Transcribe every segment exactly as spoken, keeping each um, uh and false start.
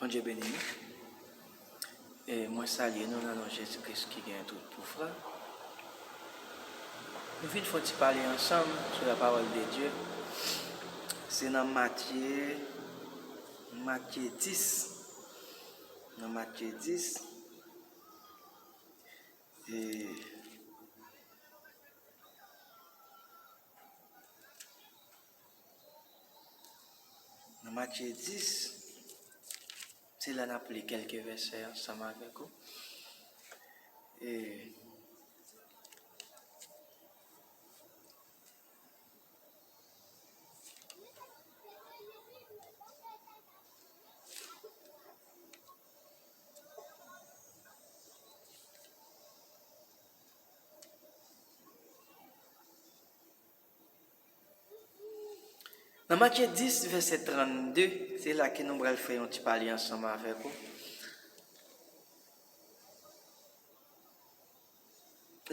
Bondye beni nou. E mwen salye nou nan non Jezi Kris ki gen tout pouvwa. Nou vin fè yon ti pale ansanm sou la parole de Dieu. Se nan Matye, Matye dis. Nan Matye dis. E Nan Matye dis, se la n ap li kèlke vèsè ansanm avèk ou. E Nan Matye dis, vèsè trannde, se la ke nou pral fè yon ti pale ansanm avèk ou.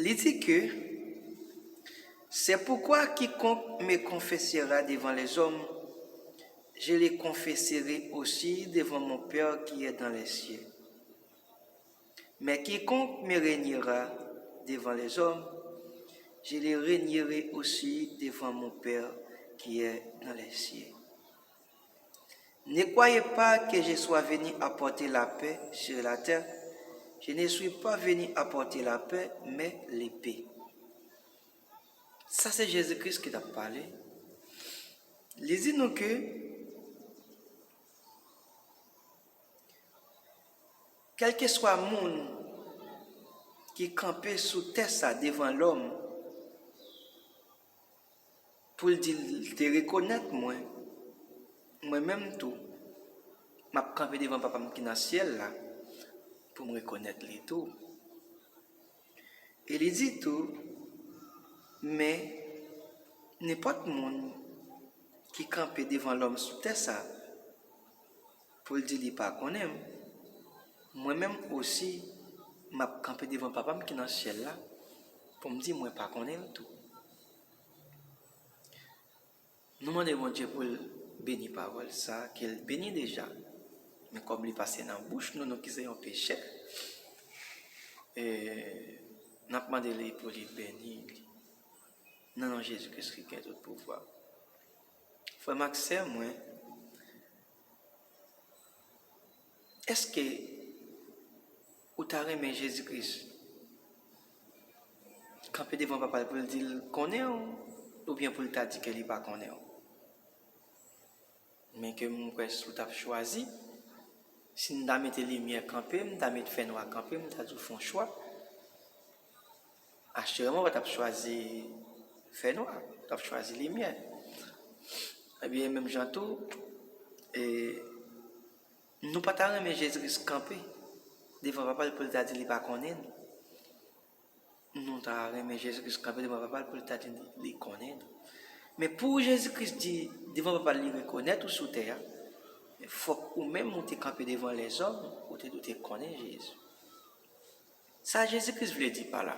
Li di ke, c'est pourquoi quiconque me confessera devant les hommes, je le confesserai aussi devant mon Père qui est dans les cieux. Mais quiconque me reniera devant les hommes, je le renierai aussi devant mon Père qui est dans les cieux. Ne croyez pas que je sois venu apporter la paix sur la terre. Je ne suis pas venu apporter la paix, mais l'épée. Sa se Jezi Kris ki t ap pale. Li di nou ke kèlkeswa moun ki kanpe sou tè sa devan lòm, pou l di l te rekonèt mwen, mwen menm tou, m ap kanpe devan Papa m ki nan syèl la pou m rekonèt li tou. E li di tou, men nenpòt moun ki kanpe devan lòm sou tè sa, pou l di li pa konnen m, mwen menm osi, m ap kanpe devan Papa m ki nan syèl la pou m di mwen pa konnen l tou. Nou mande Bondye pou l beni pawòl sa, ke l beni deja. Men kòm li pase nan bouch nou, nou ki se yon pechè, e, n ap mande li pou li beni li. Nan non Jezi Kris ki gen tout pouvwa. Frè m ak sè mwen, èske ou ta renmen Jezi Kris kanpe devan Papa l pou l di l konnen w, oubyen pou l ta di ke li pa konnen w? Men ke m kwè si w t ap chwazi, si m ta mete limyè kanpe, m ta mete fènwa kanpe, m ta di w fè yon chwa. Asireman, w pa t ap chwazi fènwa, w t ap chwazi limyè. Ebyen, menm jan tou, e, nou pa ta renmen Jezi Kris kanpe devan Papa l pou l ta di li pa konnen nou. Nou ta renmen Jezi Kris kanpe devan Papa l pou l ta di li konnen nou. Men pou Jezi Kris di devan Papa l li rekonèt ou sou tè a, fòk ou menm ou te kanpe devan lèzòm, ou te dwe te konnen Jezi. Sa Jezi Kris vle di pa la?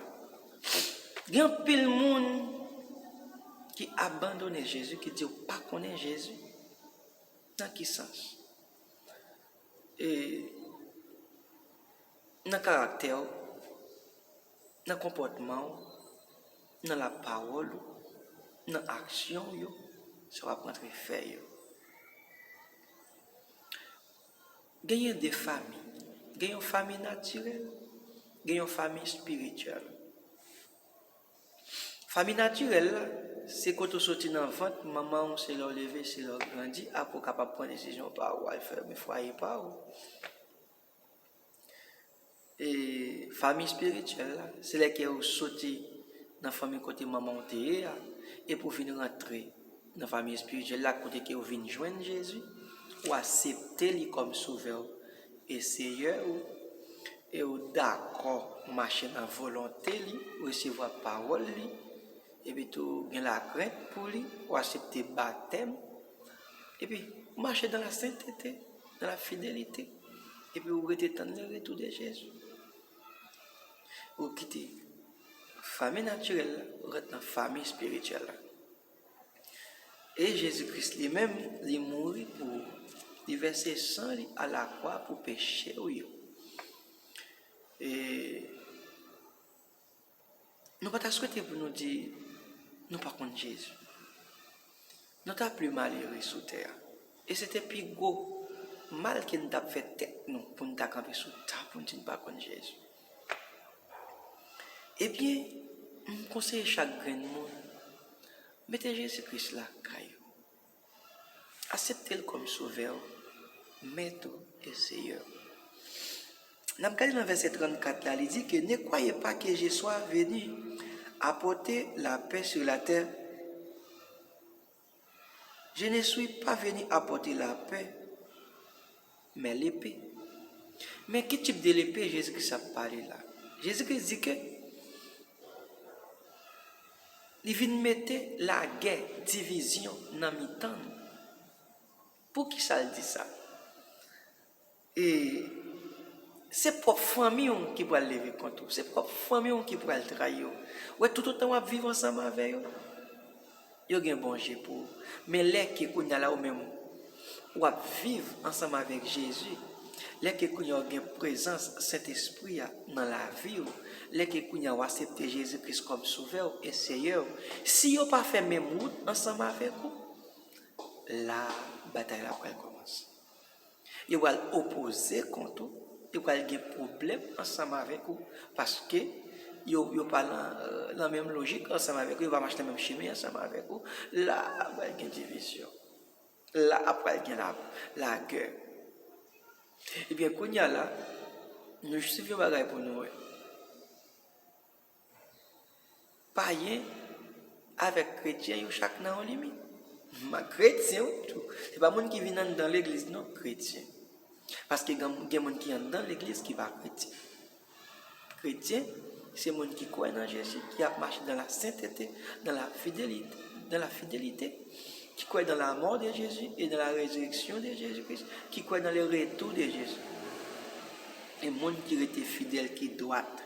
Gen anpil moun ki abandone Jezi, ki di yo pa konnen Jezi. Nan ki sans? E, nan karaktè w, nan konpòtman w, nan lapawòl ou, nan aksyon w yo, sa w ap rantre fè yo. Genyen de fanmi. Gen yon fanmi natirèl, gen yon fanmi espirityèl. Fanmi natirèl la, se kote w soti nan vant manman w, se lè w leve, se lè w grandi, apre w kapab pran desizyon pa w, w al fòme fwaye pa w. E fanmi espirityèl la, se lè ke w soti nan fanmi kote manman w te ye a, epi w vin rantre nan fanmi espirityèl la, kote ke w vin jwenn Jezi, w aksepte li kòm Sovè w e Seyè w, e w dakò mache nan volonte li, w resevwa pawòl li, epi tou w gen lakrent pou li, w aksepte batèm, epi w mache dans la sainteté, dans la fidélité, epi w rete tann le retour de Jésus. Ou kite fanmi natirèl la, ou rete nan fanmi espirityèl la. E Jezi Kris li menm, li mouri pou ou. Li vèse san li alakwa pou peche w yo. E nou pa ta swete pou nou di nou pa konn Jezi. Nou ta pli malere sou tè a. E se te pi gwo mal ke n t ap fè tèt nou pou n ta kanpe sou ta pou n di n pa konn Jezi. Ebyen, m konseye chak grenn moun, mete Jezi Kris lakay ou. Aksepte l kòm Sovè w, Mèt ou e Seyè w. N ap gade nan vèse trannkat la, li di ke ne croyez pas que je sois venu apporter la paix sur la terre. Je ne suis pas venu apporter la paix, mais l'épée. Men ki tip de lepe Jezikri ap pale la? Jezikri di ke li vin mete lagè, divizyon nan mitan nou. Poukisa l di sa? E se pwòp fanmi w ki pral leve kont ou. Se pwòp fanmi w ki pral trayi w. Wè, toutotan w ap viv ansanm avè yo, yo gen bon je pou ou. Men lè ke kounye a la ou menm, w ap viv ansanm avèk Jezi, lè ke kounye a w gen prezans Sentespri a nan lavi w, lè ke kounye a w aksepte Jezi Kris kòm Sovè w e Seyè w, si yo pa fè menm wout ansanm avèk ou, la batay la pral kòmanse. Yo pral opoze kont ou, yo pral gen pwoblèm ansanm avèk ou, paske yo, yo pa nan, nan menm lojik ansanm avèk ou, yo pa mache nan menm chemen ansanm avèk ou. La pral gen divizyon. La pral gen la, lagè. Ebyen, kounye a la, nou swiv yon bagay pou nou wè. Payen avèk kretyen, yo chak nan yon limit. Ma kretyen wi tou. Se pa moun ki vin anndan legliz non, kretyen. Paske gen, gen moun ki anndan legliz ki pa kretyen. Kretyen, se moun ki kwè nan Jezi, ki ap mache dans la sainteté, dans la fidélité, dans la fidélité, ki kwè dans la mort de Jésus et dans la résurrection de Jésus-Christ, ki kwè dans le retour de Jésus. E moun ki rete fidèl, ki dwat.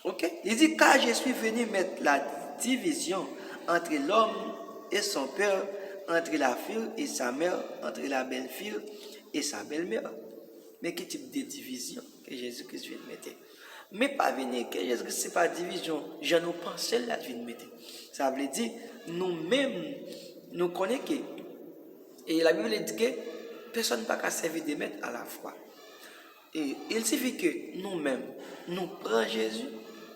Ok? Li di, car je suis venu mettre la division entre l'homme et son père, entre la fille et sa mère, entre la belle-fille et sa belle-mère. Men ki tip de divizyon ke Jezikri vin mete? Men pa vini ke Jezikri se pa divizyon jan nou panse l la vin mete. Sa vle di, nou menm, nou konnen ke, e Labib di ke pèsonn pa ka sèvi de mèt alafwa. E il sifi ke nou menm, nou pran Jezi,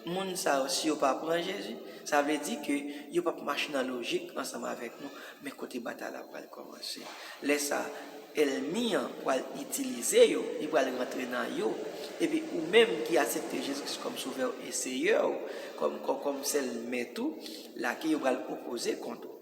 moun sa yo, si yo pa pran Jezi, sa vle di ke yo p ap mache nan lojik ansanm avèk nou, men kote batay la pral kòmanse. Lè sa, ènmi an pral itilize yo, li pral rantre nan yo, epi ou menm ki aksepte Jezi Kris kòm Sovè w e Seyè w, kòm, kòm, kòm sèl Mèt ou, la ke yo pral opoze kont ou.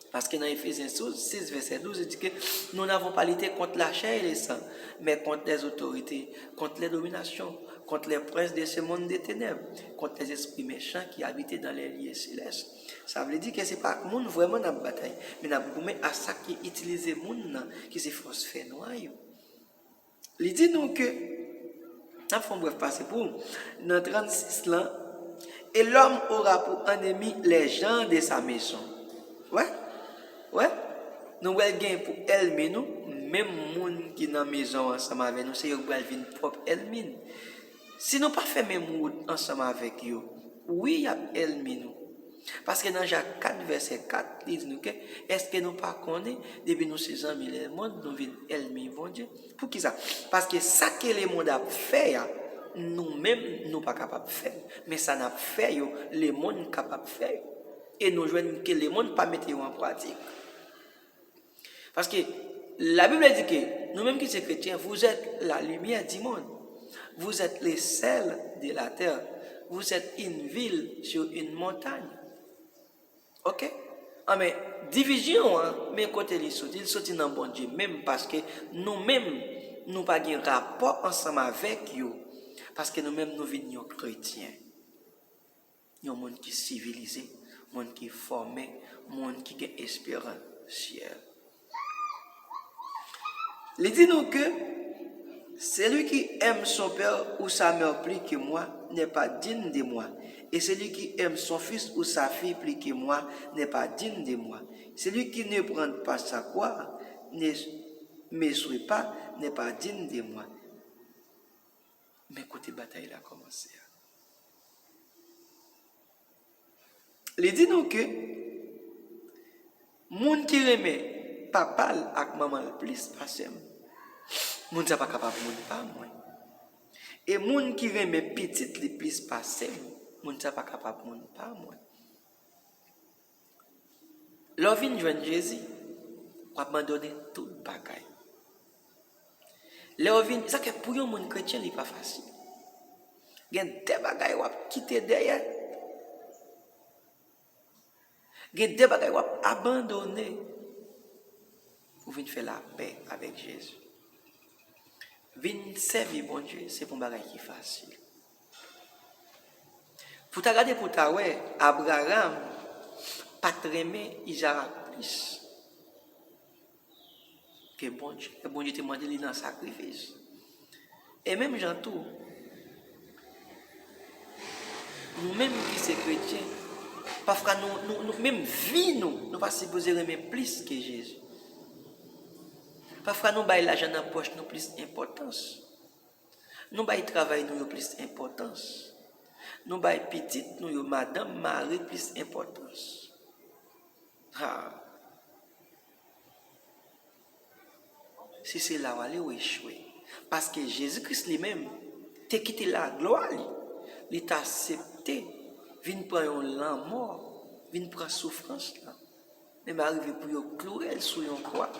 Paske nan Efezyen sis, vèsè douz, li di ke nous n'avons pas lutté contre la chair et le sang, mais contre les autorités, contre les dominations, contre les princes de ce monde de ténèbres, contre les esprits méchants qui habitent dans les lieux célestes. Sa vle di ke se pa ak moun vrèman n ap batay, men n ap goumen a sa ki itilize moun nan, ki se fòs fènwa yo. Li di nou ke, n ap fè yon brèf pase pou ou, nan trannsis lan, et l'homme aura pour ennemi les gens de sa maison. Wè? Wè? Nou pral gen pou ènmi nou, menm moun ki nan mezon ansanm avè nou, se yo k pral vin pwòp ènmi n. Si nou pa fè menm wout ansanm avèk yo, wi, y ap ènmi nou. Paske nan Jak kat vèsè kat, li di nou ke, èske nou pa konnen, depi nou se zanmi lemonn, nou vin ènmi Bondye? Poukisa? Paske sa ke lemonn ap fè a, nou menm, nou pa kapab fè l. Men sa n ap fè yo, lemonn kapab fè yo. E nou jwenn ke lemonn pa mete yo an pratik. Paske Labib di ke nou menm ki se kretyen, vous êtes la lumière du monde. Vous êtes le sel de la terre. Vous êtes une ville sur une montagne. Ok? Anben, divizyon an, men kote li soti. Li soti nan Bondye menm, paske nou menm, nou pa gen rapò ansanm avèk yo. Paske nou menm, nou vin yon kretyen. Yon moun ki sivilize, moun ki fòme, moun ki gen esperans syèl. Li di nou ke celui qui aime son père ou sa mère plus que moi n'est pas digne de moi. Et celui qui aime son fils ou sa fille plus que moi n'est pas digne de moi. Celui qui ne prend pas sa croix ne Me souhaite pas n'est pas digne de moi. Men kote batay la kòmanse a. Li di nou ke moun ki renmen papa l ak manman l plis pase m, moun sa pa kapab moun pa mwen. E moun ki renmen pitit li plis pase m, moun sa pa kapab moun pa mwen. Lè w vin jwenn Jezi, w abandone tout bagay. Lè w vin, sa fè pou yon moun kretyen, li pa fasil. Gen de bagay w ap kite dèyè. Gen de bagay w ap abandone pou vin fè lapè avèk Jezi. Vin sèvi Bondye, se pa yon bagay ki fasil. Pou ta gade, pou ta wè, Abraram pa t renmen Izarak plis ke Bondye. Ke Bondye te mande li nan sakrifis. E menm jan tou, nou menm ki se kretyen, pafwa nou, nou, nou, menm vi nou, nou pa sipoze renmen plis ke Jezi. Pafwa nou bay lajan nan pòch nou plis enpòtans. Nou bay travay nou yo plis enpòtans. Nou bay pitit nou yo, madanm, mari plis enpòtans. Ha! Si se la w ale, w echwe. Paske Jezi Kris li menm te kite laglwa li. Li t aksepte vin pran yon lanmò, vin pran soufrans lan. Menm arive pou yo kloure l sou yon kwa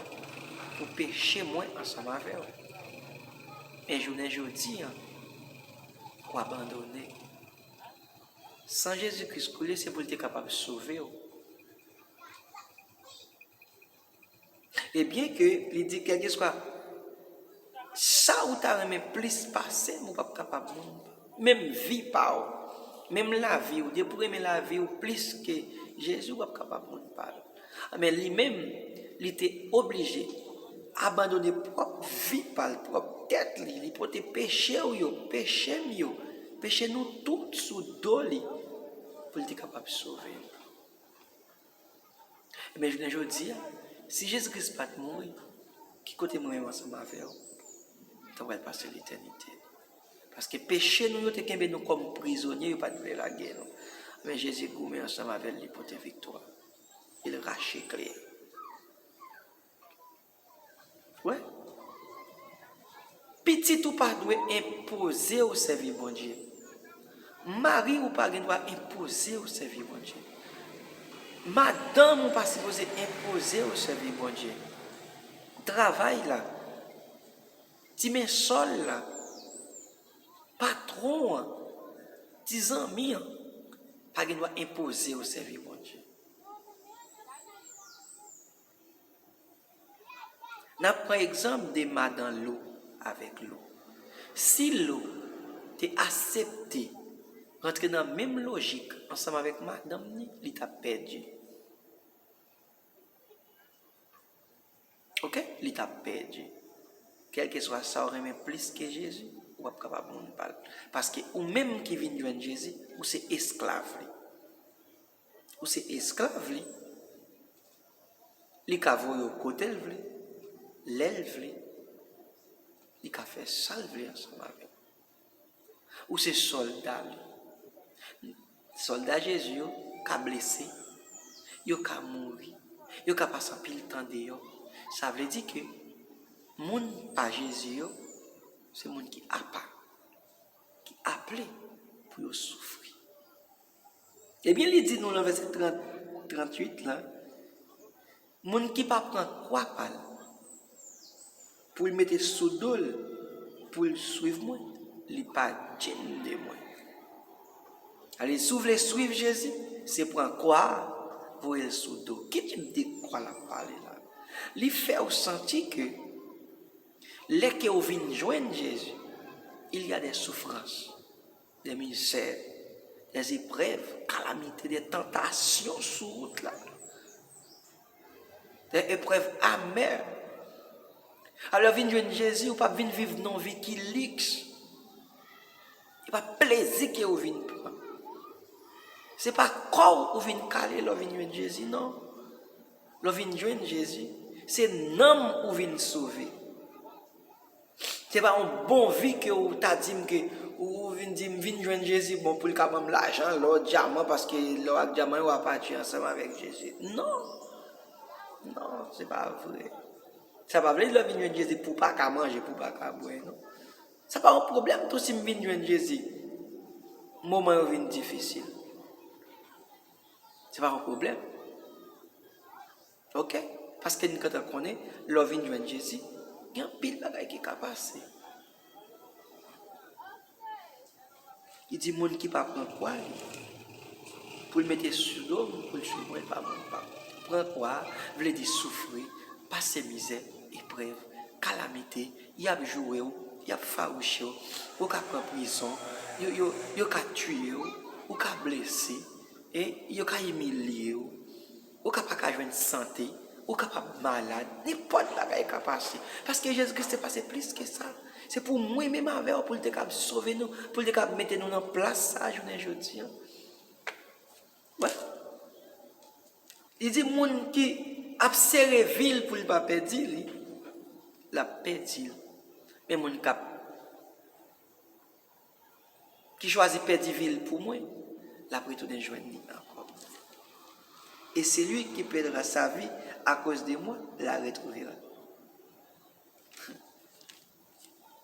pou peche mwen ansanm avè w. Men jounen jodi a, w abandone. San Jezi Kris koule, se pou l te kapab sove w. E byen ke li di, kèlkeswa sa ou ta renmen plis pase m, ou p ap kapab moun pa. Menm vi pa w, menm lavi w, depi w renmen lavi w plis ke Jezi, w p ap kapab moun pa l. Men li menm, li te oblije abandone pwòp vi pa l, pwòp tèt li, li pote peche w yo, peche m yo, peche nou tout sou do li, pou l te kapab sove nou. Men jounen jodi a, si Jezi Kris pa t mouri, ki kote mwen menm ansanm avè w ta pral pase letènite? Paske peche nou yo te kenbe nou kòm prizonye, yo pa t vle lage nou. Men Jezi goumen ansanm avè l, li pote viktwa. E l rache kle. Wè. Pitit ou pa dwe enpoze w sèvi Bondye. Mari ou pa gen dwa enpoze w sèvi Bondye. Madanm ou pa sipoze enpoze w sèvi Bondye. Travay la, ti men sòl la, patwon an, ti zanmi an, pa gen dwa enpoze w sèvi Bondye. N ap pran egzanp de madan Lo avèk Lo. Si Lo te aksepte rantre nan menm lojik ansanm avèk madanm ni, li t ap pèdi. Oke? Li t ap pèdi. Kèlkeswa sa w renmen plis ke Jezi, ou p ap kapab moun pa l. Paske ou menm ki vin jwenn Jezi, ou se esklav li. Ou se esklav li. Li ka voye w kote l vle, lè l vle. Li ka fè sa l vle ansanm avè w. Ou se sòlda li. Sòlda Jezi yo ka blese, yo ka mouri, yo ka pase anpil tan deyò. Sa vle di ke moun pa Jezi yo, se moun ki apa, ki aple pou yo soufri. Ebyen, li di nou nan vèsè trant, tranntuit la, moun ki pa pran kwa pa l pou l mete sou do l, pou l swiv mwen, li pa djin de mwen. Ale, si w vle swiv Jezi, se pran kwa a, voye l sou do. Ki tip de kwa l ap pale la? Li fè w santi ke lè ke w vin jwenn Jezi, il y a des souffrances, des misères, des épreuves, calamité, des tentations sou wout la. Des épreuves amères. Alò, vin jwenn Jezi, ou p ap vin viv nan vi ki liks. E pa plezi ke ou vin pran. Se pa kò w ou vin kale lè w vin jwenn Jezi, non. Lè w vin jwenn Jezi, se nanm ou vin sove. Se pa yon bon vi ke ou ta di m ke ou vin di m vin jwenn Jezi, bon, pou l ka ban m lajan, lò, dyaman, paske lò ak dyaman yo apatye ansanm avèk Jezi. Non. Non, se pa vre. Sa pa vle di lè w vin jwenn Jezi pou w pa ka manje, pou w pa ka bwè, non. Sa pa yon pwoblèm tou si m vin jwenn Jezi. Moman yo vin difisil. Se pa yon pwoblèm. Oke? Paske n gentan konnen, lè w vin jwenn Jezi, gen anpil bagay ki ka pase. Li di moun ki pa pran kwa li, pou l mete sou do m, pou l swiv mwen, l pa moun pa m. Pran kwa vle di soufri, pase mizè, eprèv, kalamite, y ap joure w, y ap fawouche w, ou ka pran prizon, yo, yo, yo ka tiye w, ou ka blese, e yo ka imilye w. Ou ka pa ka jwenn sante, ou kapab malad, nenpòt bagay ka pase. Paske Jezi Kris te pase plis ke sa. Se pou mwen menm avè w, pou l te kab sove nou, pou l te kab mete nou nan plas sa a jounen jodi a. Wè. Li di moun ki ap sere vi l pou l pa pèdi li, l ap pèdi l. Men moun k ap ki chwazi pèdi vi l pou mwen, l ap retounen jwenn li ankò. Et celui qui perdra sa vie à cause de moi la retrouvera.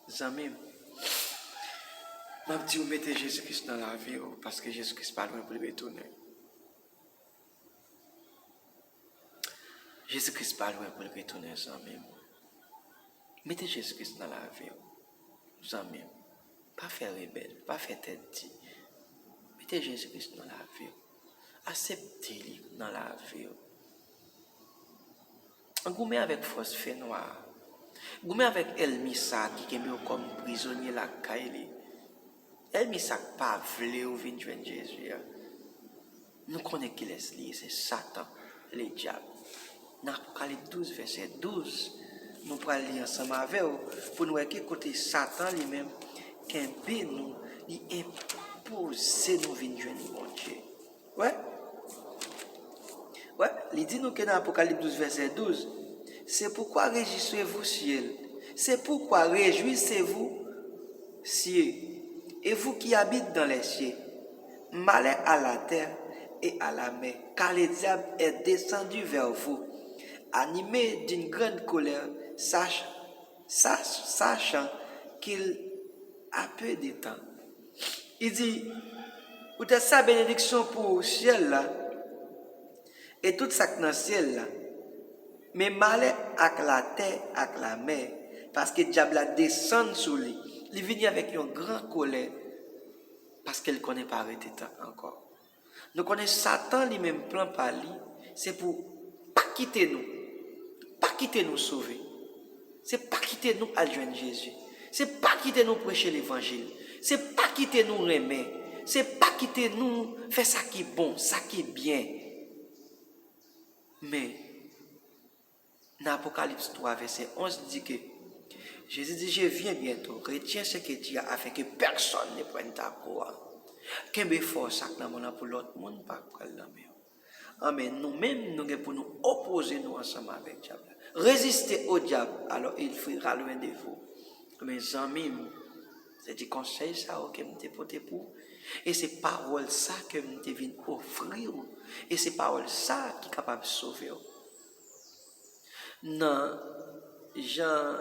Zanmi m, m ap di w mete Jezi Kris nan lavi w, paske Jezi Kris pa lwen pou l retounen. Jezi Kris pa lwen pou l retounen, zanmi m. Mete Jezi Kris nan lavi w, zanmi m. Pa fè rebèl, pa fè tèt di. Mete Jezi Kris nan lavi w. Aksepte li nan lavi w. Goumen avèk fòs fènwa a. Goumen avèk èlmi sa a ki kenbe w kòm prizonye lakay li. Èlmi sa k pa vle w vin jwenn Jezi a. Nou konnen kilès li ye, se Satan, ledyab. Nan Apokalip douz, vèsè douz, nou pral li ansanm avè w pou n wè ki kote Satan li menm kenbe nou, li enpoze nou vin jwenn Bondye. Wè? Wè, li di nou ke nan Apokalip douz, vèsè douz, c'est pourquoi réjouissez-vous, ciel. C'est pourquoi réjouissez-vous, cieux, et vous qui habitez dans les cieux. Malheur à la terre et à la mer, car le diable est descendu vers vous, animé d'une grande colère, sach- sach- sachant qu'il a peu de temps. Li di, poutèt sa, benediksyon pou syèl la e tout sa k nan syèl la, men malè ak latè ak lamè, paske dyab la desann sou li. Li vini avèk yon gran kolè, paske l konnen pa rete tan ankò. Nou konnen Satan li menm plan pa li, se pou pa kite nou, pa kite nou sove. Se pa kite nou al jwenn Jezi. Se pa kite nou preche levanjil. Se pa kite nou renmen. Se pa kite nou fè sa ki bon, sa ki byen. Men, nan Apokalips twa, vèsè onz, li di ke Jezi di, je viens bientôt. Retiens ce que tu as, afin que personne ne prenne ta couronne. Kenbe fò sa k nan men w lan pou lòt moun pa pran l nan men w. Anben, nou menm, nou gen pou nou opoze nou ansanm avèk dyab la. Résistez au diable, alors il fuira loin de vous. Men zanmi m, se ti konsèy sa yo ke m te pote pou ou. E se pawòl sa ke m te vin ofri w. E se pawòl sa ki kapab sove w. Nan Jan,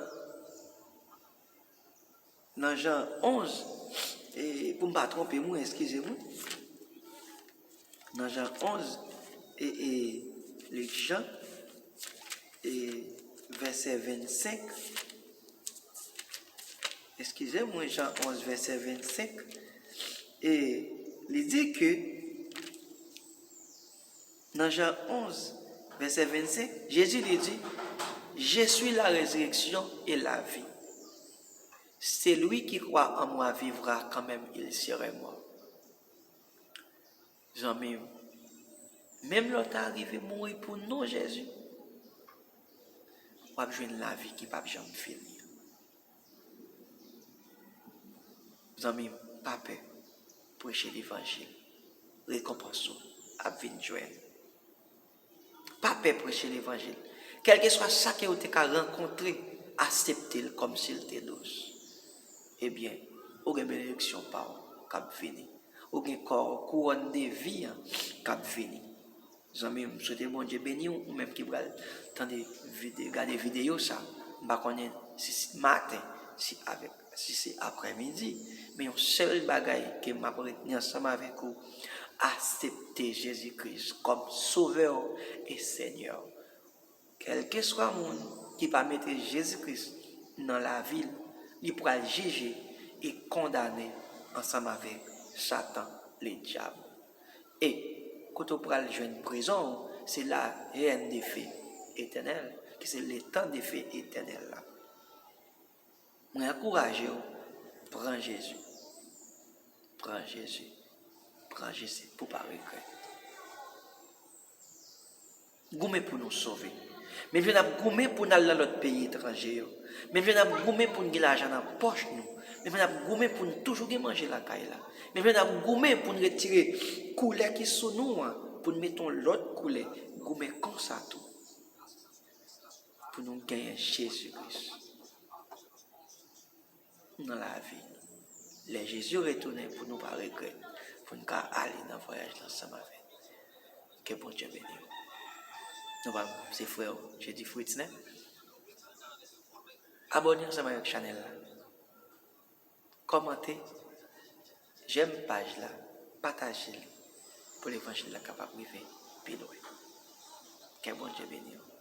nan Jan onz, e pou m pa twonpe m, wi, eskize m, wi. Nan Jan onz, e, e, Lik Jan, e, vèsè vennsenk. Eskize m, wi, Jan onz, vèsè vennsenk. E li di ke, nan Jan onz, vèsè vennsenk, Jezi li di, je suis la résurrection et la vie. Celui qui croit en moi vivra quand même il serait mort. Zanmi m, menm lè w ta rive mouri pou non Jezi, w ap jwenn lavi ki p ap janm fini. Zanmi m, pa pè preche levanjil. Rekonpans ou ap vin jwenn. Pa pè preche levanjil. Kèlkeswa sa ke ou te ka rankontre, aksepte l kòmsi l te dous. Ebyen, ou gen benediksyon pa w k ap vini. Ou gen kò, kouwòn de vi an k ap vini. Zanmi m, m swete Bondye beni w, ou menm ki pral tande vide, gade videyo sa. M pa konnen si se maten, si avèk, si se aprèmidi, men yon sèl bagay ke m ap retni ansanm avèk ou, aksepte Jezi Kris kòm Sovè e Senyè w. Kèlkeswa moun ki pa mete Jezi Kris nan lavi l, li pral jije e kondane ansanm avèk Satan, ledyab. E kote w pral jwenn prizon w, se la hyèn de fe etènèl, ki se letan de fe etènèl la. Mwen ankouraje w, pran Jezi. Pran Jezi. Pran Jezi pou w pa regrèt. Goumen pou nou sove. Menm jan n ap goumen pou n al nan lòt peyi etranje yo. Menm jan n ap goumen pou n gen lajan nan pòch nou. Menm jan n ap goumen pou n toujou gen manje lakay la. Menm jan n ap goumen pou n retire koulè ki sou nou an, pou n mete yon lòt koulè. Goumen konsa tou. Pou nou genyen Jezi Kris nan lavi nou. Lè Jezi retounen, pou nou pa regrèt, pou n ka ale nan vwayaj la ansanm avè l. Ke Bondye beni w. Nou pa, se frè w, Jedi Fritz, nen. Abòne ansanm avèk chanèl la. Kòmante, jèm paj la, pataje l, pou levanjil la kapab rive pi lwen. Ke Bondye beni w.